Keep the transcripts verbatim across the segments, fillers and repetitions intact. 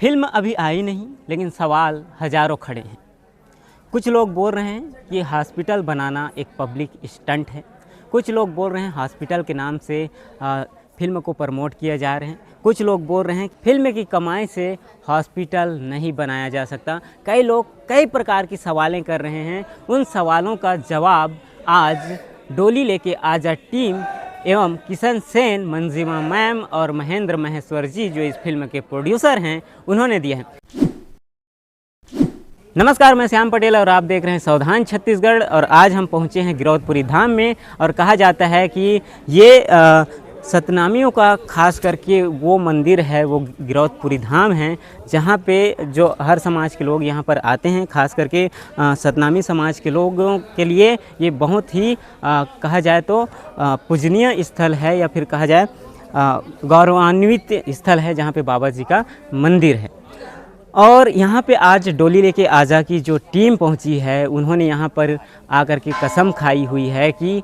Film अभी आई नहीं, लेकिन सवाल हजारों खड़े हैं। कुछ लोग बोल रहे हैं कि हॉस्पिटल बनाना एक पब्लिक स्टंट है। कुछ लोग बोल रहे हैं हॉस्पिटल के नाम से, आ, फिल्म को प्रमोट किया जा रहे हैं। कुछ लोग बोल रहे हैं फिल्म की कमाई से हॉस्पिटल नहीं बनाया जा सकता। कई लोग कई प्रकार की सवालें कर रहे हैं। उन सवालों का जवाब आज डोली लेके आजा टीम एवं किशन सेन, मंजिमा मैम और महेंद्र महेश्वर जी, जो इस फिल्म के प्रोड्यूसर हैं, उन्होंने दिया है। नमस्कार, मैं श्याम पटेल और आप देख रहे हैं सावधान छत्तीसगढ़। और आज हम पहुंचे हैं गिरौदपुरी धाम में और कहा जाता है कि ये, अ, सतनामियों का खास करके वो मंदिर है, वो गिरौदपुरी धाम है, जहाँ पे जो हर समाज के लोग यहाँ पर आते हैं। खास करके, अ, सतनामी समाज के लोगों के लिए ये बहुत ही, अ, कहा जाए तो, अ, पूजनीय स्थल है या फिर कहा जाए, अ, गौरवान्वित स्थल है, जहाँ पे बाबा जी का मंदिर है। और यहाँ पे आज डोली लेके आजा की जो टीम पहुँची है, उन्होंने यहाँ पर आकर के कसम खाई हुई है कि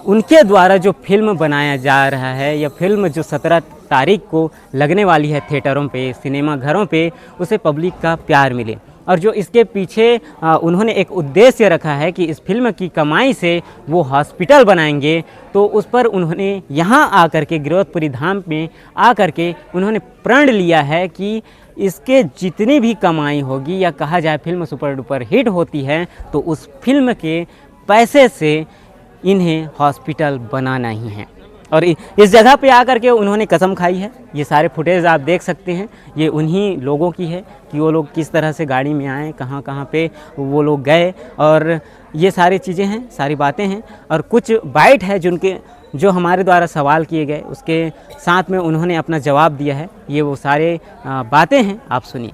उनके द्वारा जो फिल्म बनाया जा रहा है या फिल्म जो सत्रह तारीख को लगने वाली है थिएटरों पे, सिनेमा घरों पे, उसे पब्लिक का प्यार मिले। और जो इसके पीछे, अ, उन्होंने एक उद्देश्य रखा है कि इस फिल्म की कमाई से वो हॉस्पिटल बनाएंगे, तो उस पर उन्होंने यहाँ आकर के, गिरौदपुरी धाम में आकर के उन्होंने प्रण लिया है कि इसके जितनी भी कमाई होगी या कहा जाए फिल्म सुपर डुपर हिट होती है, तो उस फिल्म के पैसे से इन्हें हॉस्पिटल बनाना ही है। और इ-, इस जगह पे आकर के उन्होंने कसम खाई है। ये सारे फुटेज आप देख सकते हैं, ये उन्हीं लोगों की है कि वो लोग किस तरह से गाड़ी में आए, कहाँ कहाँ पे वो लोग गए, और ये सारी चीज़ें हैं, सारी बातें हैं। और कुछ बाइट है जिनके, जो हमारे द्वारा सवाल किए गए, उसके साथ में उन्होंने अपना जवाब दिया है। ये वो सारे, आ, बातें हैं, आप सुनिए।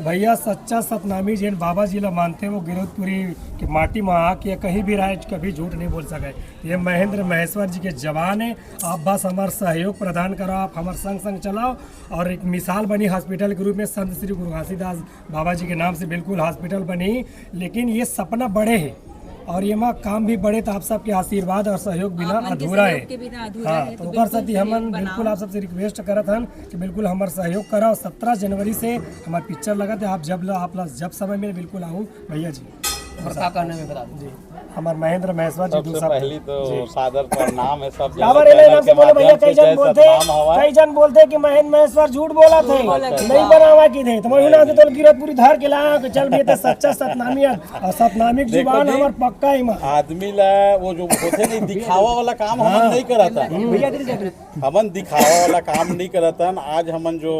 भैया, सच्चा सतनामी जेन बाबा जी ला मानथे, वो गिरौदपुरी के माटी में आके या कहीं भी रहे, कभी झूठ नहीं बोल सके। ये महेंद्र महेश्वर जी के जवान है। आप बस हमार सहयोग प्रदान करो, आप हमार संग संग चलाओ। और एक मिसाल बनी हॉस्पिटल के रूप में संत श्री गुरु घासीदास बाबा जी के नाम से बिल्कुल हॉस्पिटल बनी, लेकिन ये सपना बड़े है और ये मा काम भी बड़े, तो आप सबके आशीर्वाद और सहयोग बिना आप मन के अधूरा सहयोग है। के बिना अधूरा हाँ, है, तो तो ओकर बिल्कुल साथ ही सहयोग हमन बनाओ। बिल्कुल आप सबसे रिक्वेस्ट करत हन कि बिल्कुल हमर सहयोग करा। सत्रह जनवरी से हमार पिक्चर लगत है, आप जब ला, आप ला जब समय मिले बिल्कुल आओ भैया जी। और का कहना में बता दो। जी, हमार महेंद्र महेश्वर जी सबसे दूसरा पहली तो जी। सादर प्रणाम है सब काबर चैनल एला के से बोले भैया, माध्यम कई से, जन जय बोलथे, सतनाम हवय। कई जन बोलथे कि महेंद्र महेश्वर झूठ बोला थे, झूठ बोला थे। नहीं बनावा की थे, तो मैं ना तो गिरौदपुरी धार के ला के चल भी तो सच्चा सतनामी है। और सतनामी की देखो जुबान जी, हमार पक्का ही मार। आदमी ला वो जो होथे नहीं, दिखावा वाला काम हमन हाँ। नहीं करत हन। भैया, इधर देखो। हमन दिखावा वाला काम नहीं करत हन। आज हमन जो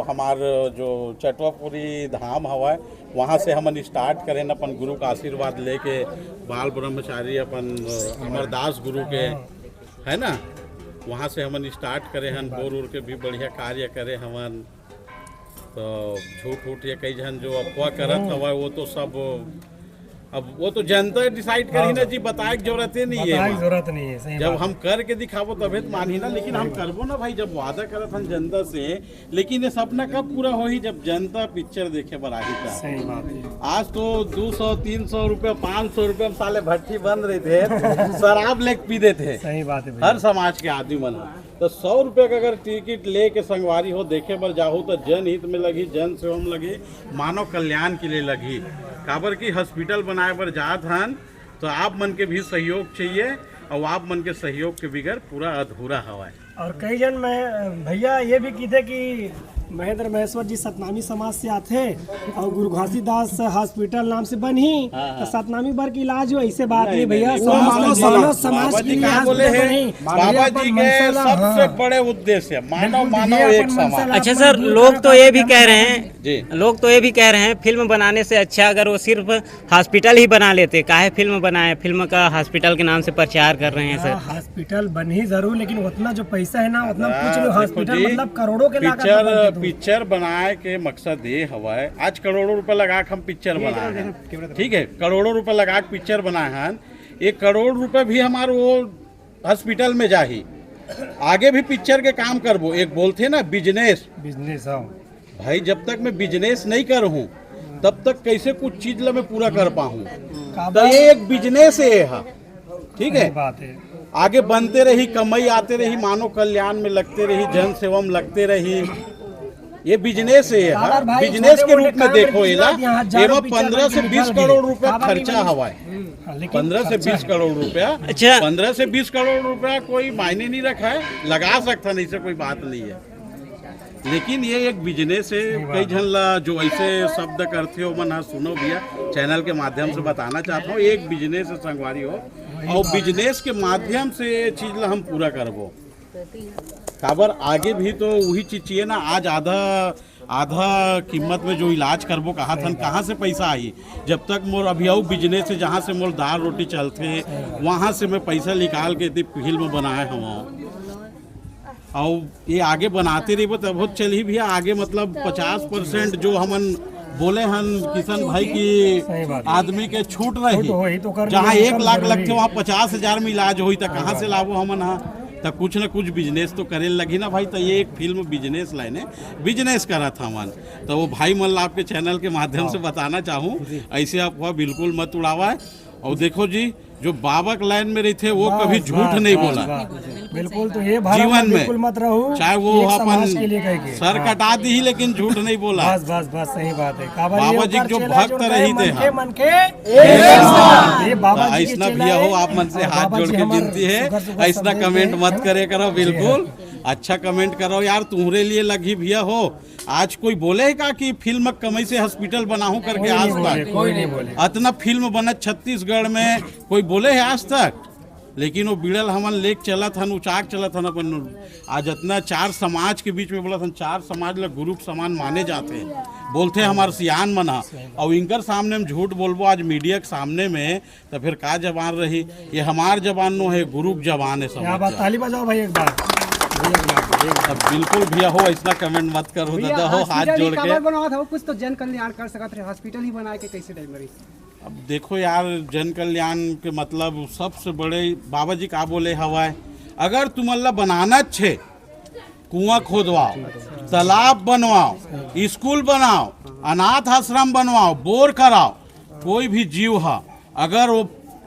हमार जो चटवापुरी धाम हवय, वहाँ से हमन स्टार्ट करेन अपन गुरु का आशीर्वाद लेके, बाल ब्रह्मचारी अपन, अ, अमरदास गुरु के, है ना, वहाँ से हमन स्टार्ट करे हन। बोर उर के भी बढ़िया कार्य करे हवन। तो झूठ उठ ये कई झन जो अफवाह करत हवय, वो तो सब, अब वो तो जनता डिसाइड करही ना जी, बताए के जरूरत ही नहीं है बताए के वहाँ। जरूरत नहीं है, सही जब बात हम है। करके दिखाबो तभे तो मानही ना, लेकिन हम करबो ना भाई, जब वादा करत हन जनता से। लेकिन ये सपना कब पूरा होही, जब जनता पिक्चर देखे बर आही त। सही बात है। आज तो दो सौ, तीन सौ रुपया, पाँच सौ रुपया में साले भट्टी बंद रहिथे, शराब लेके पी देथे। सही बात है भैया। हर समाज के आदमी मन ह। तो सौ रुपया का अगर टिकट लेके संगवारी हो देखे बर जाहू, तो जनहित में लगही, जन सेवा में लगही, मानव कल्याण के लिए लगही। काबर कि हॉस्पिटल बनाए बर जात हन, तो आप मन के भी सहयोग चाहिए, और आप मन के सहयोग के बिगर पूरा अधूरा हवय। और कई जन मैं, भैया ये भी किथे कि महेंद्र महेश्वर जी सतनामी समाज से आथे और गुरु घासीदास हॉस्पिटल नाम से बनही, हाँ, हाँ। तो सतनामी बर के इलाज हो, ऐसे बात नहीं, नहीं, भैया, नहीं, समाज बाबा के जी, मानव समाज बाबा के जी लिए क्या बोले हॉस्पिटल हैं? बनही। बाबा ये जी अपन के मनसा ला, सबसे हाँ। बड़े उद्देश्य है, मानव, बिल्कुल, मानव ये एक अपन मनसा समाज। ला अच्छा अपन सर, दूर लोग तो रखा ये भी अपन कह रहे हैं, जी। लोग तो ये भी कह रहे हैं, फिल्म बनाने से अच्छा अगर वो सिर्फ हॉस्पिटल ही बना लेते, काहे फिल्म बनाए? फिल्म का हॉस्पिटल के नाम से प्रचार कर रहे हैं सर। हाँ, हॉस्पिटल बनही जरूर, लेकिन उतना जो पैसा है ना, उतना कुछ नहीं। देखो हॉस्पिटल जी, मतलब करोड़ों के लागत पिक्चर, बनते तो। पिक्चर बनाए के मकसद ये हवय, आज करोड़ों रुपए लगा के हम पिक्चर बनाए हैं, ठीक है, करोड़ों रुपए लगा के पिक्चर बनाए हैं। एक करोड़ रुपए भी हमार वो हॉस्पिटल में जाही, आगे भी पिक्चर के काम करबो। एक बोलथे ना बिजनेस, बिजनेस, हाँ। भाई, जब तक मैं बिजनेस नहीं करूँ, तब तक कैसे कुछ चीज ला मैं पूरा कर पाऊँ? तो ये एक बिजनेस है, ये हा, ठीक है? सही बात है। आगे बनते रही, कमाई आते रही, मानव कल्याण में लगते रही, जन सेवा में लगते रही। ये बिजनेस है, हाँ, बिजनेस के रूप में देखो एला। एमा पंद्रह से बीस करोड़ रुपया खर्चा हवाए। हाँ, लेकिन पंद्रह से बीस करोड़ रुपया। अच्छा। पंद्रह से बीस करोड़ रुपया कोई मायने नहीं रखा है, लगा सकता नहीं से कोई बात नहीं है, लेकिन ये एक बिजनेस है। कई झन ला जो ऐसे शब्द करथे ओमन हा सुनो भैया, चैनल के माध्यम से बताना चाहता हूँ, एक बिजनेस है संगवारी हो, और बिजनेस के माध्यम से ये चीज ला हम पूरा करबो। काबर आगे भी तो वही चीज चाहिए ना। आज आधा आधा कीमत में जो इलाज करबो कहा थन, कहाँ से पैसा आई? जब तक मोर अभी अउ बिजनेस है, जहाँ से मोर दाल रोटी चलथे, वहाँ से मैं पैसा निकाल के एती फिल्म बनाए हवं। और ये आगे बनाते रहिबो तब बहुत चलही भैया। आगे मतलब पचास परसेंट जो हमन बोले हन किशन भाई की आदमी के छूट रही, जहाँ एक लाख लगथे वहाँ पचास हजार में इलाज होई, त कहाँ से लाबो हमन हा? त कुछ न कुछ बिजनेस तो करे लगही ना भाई। त ये एक फिल्म बिजनेस लाइन है, बिजनेस करत हमन। त वो भाई मन ला आपके चैनल के माध्यम से बताना चाहूँ, ऐसे अफवाह बिल्कुल मत उड़ावा। और देखो जी, जो बाबा के लाइन में रहिथे वो कभी झूठ नहीं बोला। बिल्कुल। तो ये भरम जीवन में बिल्कुल मत रहू, चाहे वो अपन सर कटा दी ही, लेकिन झूठ नहीं बोला। बस बस बस, सही बात है। बाबा जी जो भक्त रहिथे, मन के ऐसना भैया हो, आप मन से हाथ जोड़ के विनती है, ऐसना कमेंट मत करे करो। बिल्कुल अच्छा कमेंट करो यार, तुम्हरे लिए लगही भैया हो। आज कोई बोले है का कि फिल्म कमाई से हॉस्पिटल बनाहूं करके? आज तक कोई नहीं बोले। अतना फिल्म बनत छत्तीसगढ़ में, कोई बोले है आज तक? लेकिन वो बिड़ल हमन लेके चलत हन, उचाक चलत हन अपन। आज अतना चार समाज के बीच में बोलत हन, चार समाज ला गुरु के समान माने जाथे, बोलथे हमार सियान मन हा। और इनकर सामने हम झूठ बोलबो आज मीडिया के सामने में, तो फिर का जबान रही? ये हमार जबान नो है, गुरु के जबान है। समझ बात। ताली बजाओ भाई एक बार। अब बिल्कुल भैया हो, ऐसना कमेंट मत करो दादा हो, हाथ जोड़ के। काबर बनावत हो, कुछ तो जन कल्याण कर सकत रहे, हॉस्पिटल ही बनाए के कैसे टाइम रही? अब देखो यार, जन कल्याण के मतलब सबसे बड़े बाबा जी का बोले हवाए, अगर तुमन ला बनाना छे, कुआं खोदवाओ, तालाब बनवाओ, स्कूल बनाओ, अनाथ आश्रम बनवाओ, बोर कराओ, कोई भी जीव हा अगर वो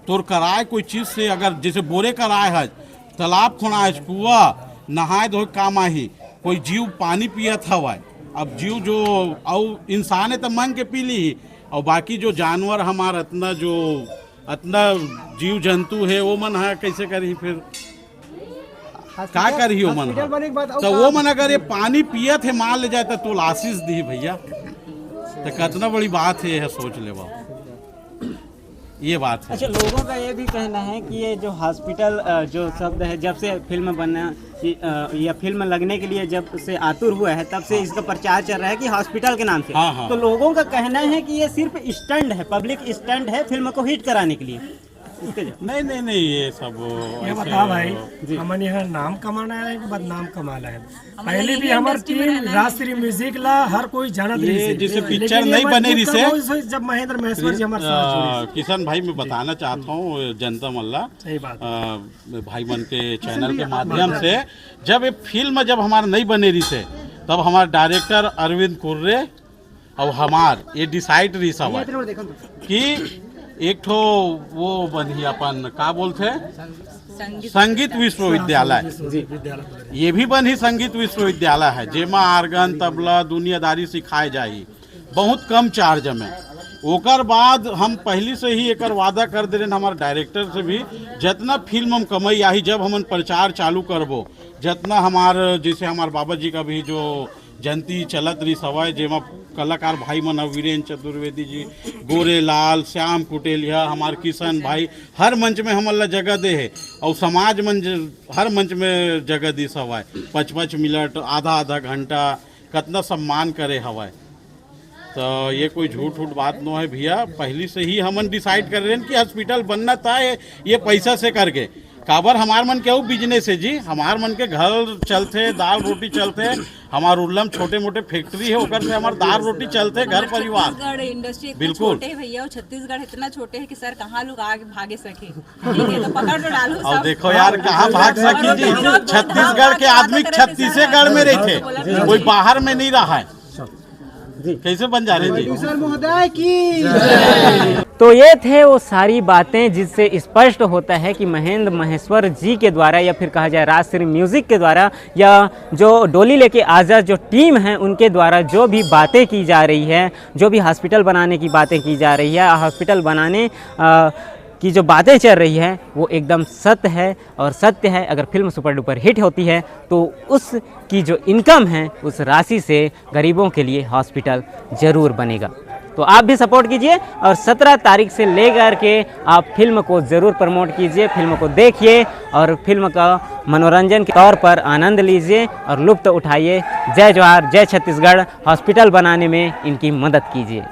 तोर कराए कोई चीज से, अगर जैसे बोरे कराए है, तालाब खोनाए है, कुआ नहाए धोए काम आही, कोई जीव पानी पियत हवाए, अब जीव जो अउ इंसान है तो मांग के पी ली, और बाकी जो जानवर हमार अतना जो अतना जीव जंतु है वो मन हा कैसे करी फिर? का करही ओमन? तो वो मन अगर ये पानी पियत है, मान ले जाए तो तोला आशीष दी भैया, तो कितना बड़ी बात है, यह सोच लेवा। ये बात है। अच्छा, लोगों का ये भी कहना है कि ये जो हॉस्पिटल जो शब्द है, जब से फिल्म बनना कि या फिल्म लगने के लिए जब से आतुर हुआ है, तब से इसका प्रचार चल रहा है कि हॉस्पिटल के नाम से। हाँ, हाँ। तो लोगों का कहना है कि ये सिर्फ स्टंट है, पब्लिक स्टंट है फिल्म को हिट कराने के लिए। नहीं नहीं नहीं, ये सब ये बता भाई, हमन यहाँ नाम कमाना है कि बदनाम कमाना है? पहले भी हमार टीम राष्ट्रीय म्यूजिक ला हर कोई जानत रही, जैसे पिक्चर नहीं बने रही से, जब महेंद्र महेश्वर जी हमारे साथ जुड़े। किशन भाई, मैं बताना चाहता हूँ जनता मन ला, सही बात। भाई मन के चैनल के माध्यम से, जब ये फिल्म जब हमार नहीं बने रही से, तब हमार डायरेक्टर अरविंद कुर्रे और हमार ये डिसाइड रही सब कि एक ठो वो बनही अपन का बोलथे, संगीत विश्वविद्यालय। ये भी बनही संगीत विश्वविद्यालय है, जेमा आर्गन, तबला, दुनियादारी सिखाए जाही बहुत कम चार्ज में। ओकर बाद हम पहली से ही एकर वादा कर दे रहे हमार डायरेक्टर से भी, जितना फिल्म हम कमाई आही, जब हमन प्रचार चालू करबो, जितना हमार जैसे हमार बाबा जी का भी जो जयंती चलत रही सवय, जेमा कलाकार भाई मन ह, वीरेंद्र चतुर्वेदी जी, गोरेलाल, श्याम कुटेलिया, हमार किशन भाई, हर मंच में हमन ला जगह दे हे। और समाज मन ज-, हर मंच में जगह दी सवय, पाँच पाँच मिनट, आधा आधा घंटा, कतना सम्मान करे हवय। तो ये कोई झूठ उठ बात नो है भैया, पहली से ही हमन डिसाइड कर रहे हैं कि हॉस्पिटल बनना था ये, ये पैसा से करके। काबर हमार मन के अउ बिजनेस है जी, हमार मन के घर चलथे, दाल रोटी चलथे, हमार उल्लम छोटे मोटे फैक्ट्री है, ओकर से हमार दाल रोटी चलथे, घर परिवार। छत्तीसगढ़ इंडस्ट्री इतना बिल्कुल। छोटे है भैया, वो छत्तीसगढ़ इतना छोटे है कि सर कहाँ लोग आगे भागे सके। ठीक है, तो पकड़ तो डालो और सब। देखो यार, कहाँ भाग सकी जी, छत्तीसगढ़ के आदमी छत्तीसगढ़ में रहे थे, कोई बाहर में नहीं रहा है। जी। कैसे बन जा रहे जी? प्रोड्यूसर महोदय की। तो ये थे वो सारी बातें जिससे स्पष्ट होता है कि महेंद्र महेश्वर जी के द्वारा, या फिर कहा जाए राजश्री म्यूजिक के द्वारा, या जो डोली लेके आजा जो टीम है उनके द्वारा जो भी बातें की जा रही है, जो भी हॉस्पिटल बनाने की बातें की जा रही है, हॉस्पिटल बनाने की जो बातें चल रही है वो एकदम सत्य है। और सत्य है, अगर फिल्म सुपर डुपर हिट होती है तो उस की जो इनकम है उस राशि से गरीबों के लिए हॉस्पिटल ज़रूर बनेगा। तो आप भी सपोर्ट कीजिए और सत्रह तारीख से लेकर के आप फिल्म को ज़रूर प्रमोट कीजिए, फिल्म को देखिए और फिल्म का मनोरंजन के तौर पर आनंद लीजिए और लुत्फ उठाइए। जय जोहार, जय छत्तीसगढ़। हॉस्पिटल बनाने में इनकी मदद कीजिए।